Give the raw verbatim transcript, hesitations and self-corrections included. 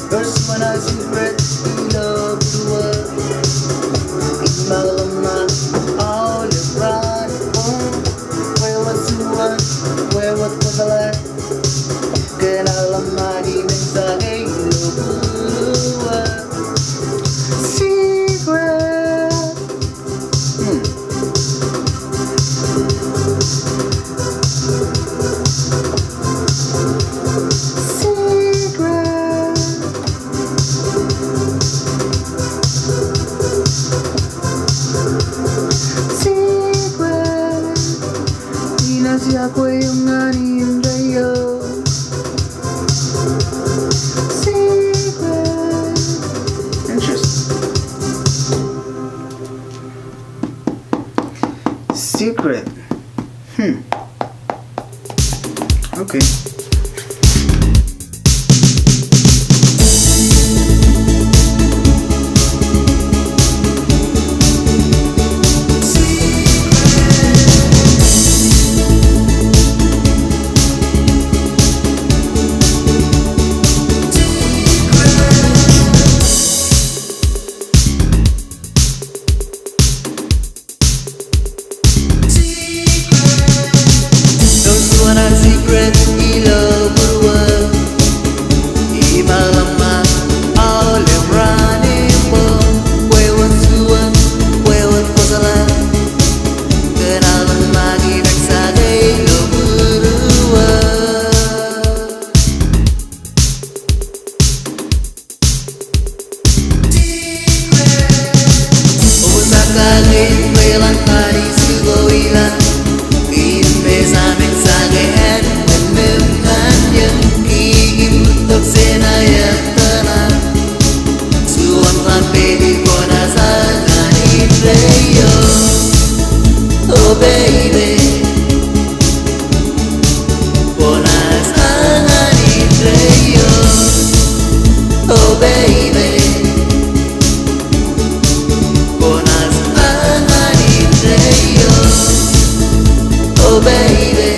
First one, I see red, ilo būruō. Iṃaḷ ḷōṃa, aolep raan. Wōn, wōt juon, wōt kwōjeḷā. Kōn aolep ṃani men sake ilo būruō. Secret. Hmm. Secret. Secret. Inaaj iakwe eok ñan indeeo. Secret. Interesting. Secret. Hmm. Okay. Ilo juon an secret ilo būruō, iṃaḷ ḷōṃa, aolep raan eṃṃan, kwe wōt juon, kwe wōt kwōjeḷā, kōn aolep ṃani men sake ilo būruō. Oh, baby. Kwōnaaj aña indeeo. Oh, baby. Kwōnaaj aña indeeo. Oh, baby.